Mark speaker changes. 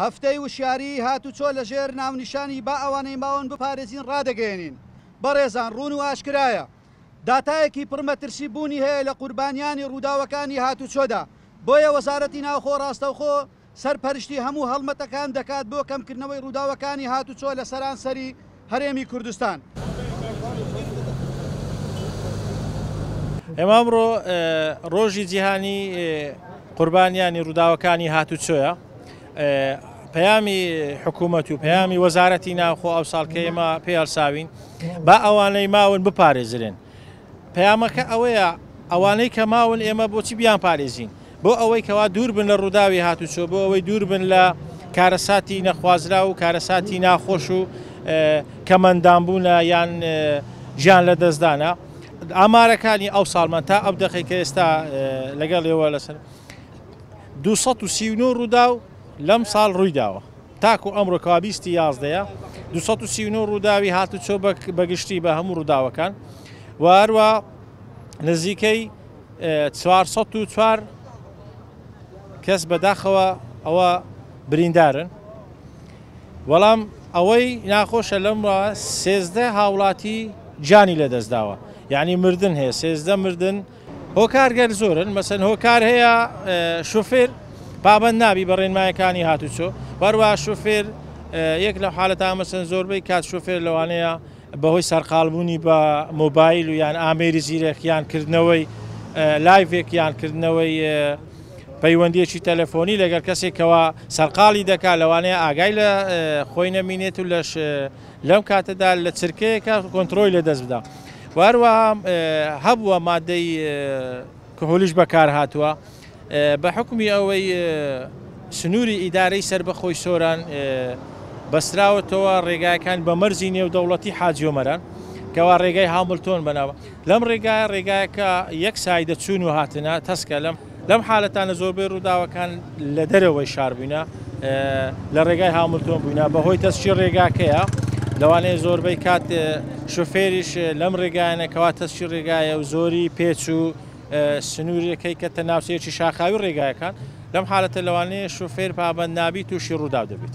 Speaker 1: هەفتەی وشیاریی هاتوچۆ لەژێر ناونیشانی با ئەوانەی ماون بپارێزین ڕادەگەیەنین. بەڕێزان ڕوون و ئاشکرایە داتایەکی پڕ مەترسی بوونی هەیە لە قوربانیانی ڕووداوەکانی هاتوچۆدا، بۆیە وەزارەتی ناوخۆ ڕاستەوخۆ سەرپەرشتی هەموو هەڵمەتەکان دەکات بۆ کەمکردنەوەی ڕووداوەکانی هاتوچۆ لە سەرانسەری هەرێمی کوردستان.
Speaker 2: ئێمە ئەمڕۆ ڕۆژی جیهانی قوربانیانی ڕووداوەکانی هاتوچۆیە. پەیامی حکوومەت و پەیامی وەزارەتی ناوخۆ ئەو ساڵ کە ئێمە پێ هەڵساوین با ئەوانەی ماون بپارێزرێن. پەیامەکە ئەوەیە ئەوانەی کە ماون ئێمە بۆچی بیان پارێزین؟ بۆ ئەوەی کەوا دوور بن لە ڕووداوی هاتوچۆ، بۆ ئەوەی دوور بن لە کارەساتی نەخوازراو و کارەساتی ناخۆش و کەمەندامبوونە یان گیان لەدەستدانە. ئامارەکانی ئەو ساڵمان تا ئەو دەقەی کە ئێستا لەگەڵ ئێوە لەسەر 239 ڕووداو لەم ساڵ ڕوویداوە تاکو ئەمڕۆ کەوا بیستی یازدەیە 239 ڕووداوی هاتوچۆ بەگشتی بە هەموو ڕووداوەکان و هەروە نزیکەی 404 کەس بەداخەوە ئەوە بریندارن بەڵام ئەوەی ناخۆشە لەم 13 هاوڵاتی گیانی لەدەستداوە یعنی مردن هەیە 13 مردن هۆکار گەر زۆرن مەسەن هۆکار هەیە شوفێر پابند نابی بە ڕێنمایەکانی هاتوچۆ وەروە شوفێر یەک لە حالەتا مەسەن زۆربەی کات شوفێر لەوانەیە بەهۆی سەرقاڵبوونی بە مۆبایل و یان ئامێری زیرەک یان کردنەوەی لایڤێک یان کردنەوەی پەیوەندیەکی تەلەفۆنی لەگەڵ کەسێکەوە سەرقاڵی دەکات لەوانەیە ئاگای لە خۆی نەمینێت و لەش لەم کاتەدا لە چرکەیەکە کۆنترۆی لە دەست بدا و هەروەها هەبووە مادەی کحولیش بەکار هاتووە بە حوکمی ئەوەی سنووری ئیدارەی سەربەخۆی سۆران بەستراوەتەوە ڕێگاکان بە مەرزی نێودەوڵەتی حاجی ئۆمەران کەوا ڕێگای هاملتۆن بەناوە لەم ڕێگایە ڕێگایەکە یەک سایدە چوون و هاتنە تەسکە لەم لەم حالەتانە زۆربەی ڕووداوەکان لە دەرەوەی شار بووینە لە ڕێگای هاملتۆن بووینە بەهۆی تەسکی ڕێگاکەیە لەوانەیە زۆربەی کات شوفێریش لەم ڕێگایانە کەوا تەسکی ڕێگایە و زۆری پێچ و سنوورەکەی کەتە ناوچەیەکی شاخاوی ڕێگایەکان لەم حالەتە لەوانەیە شوفێر پابەند نابی تووشی ڕووداو دەبێت.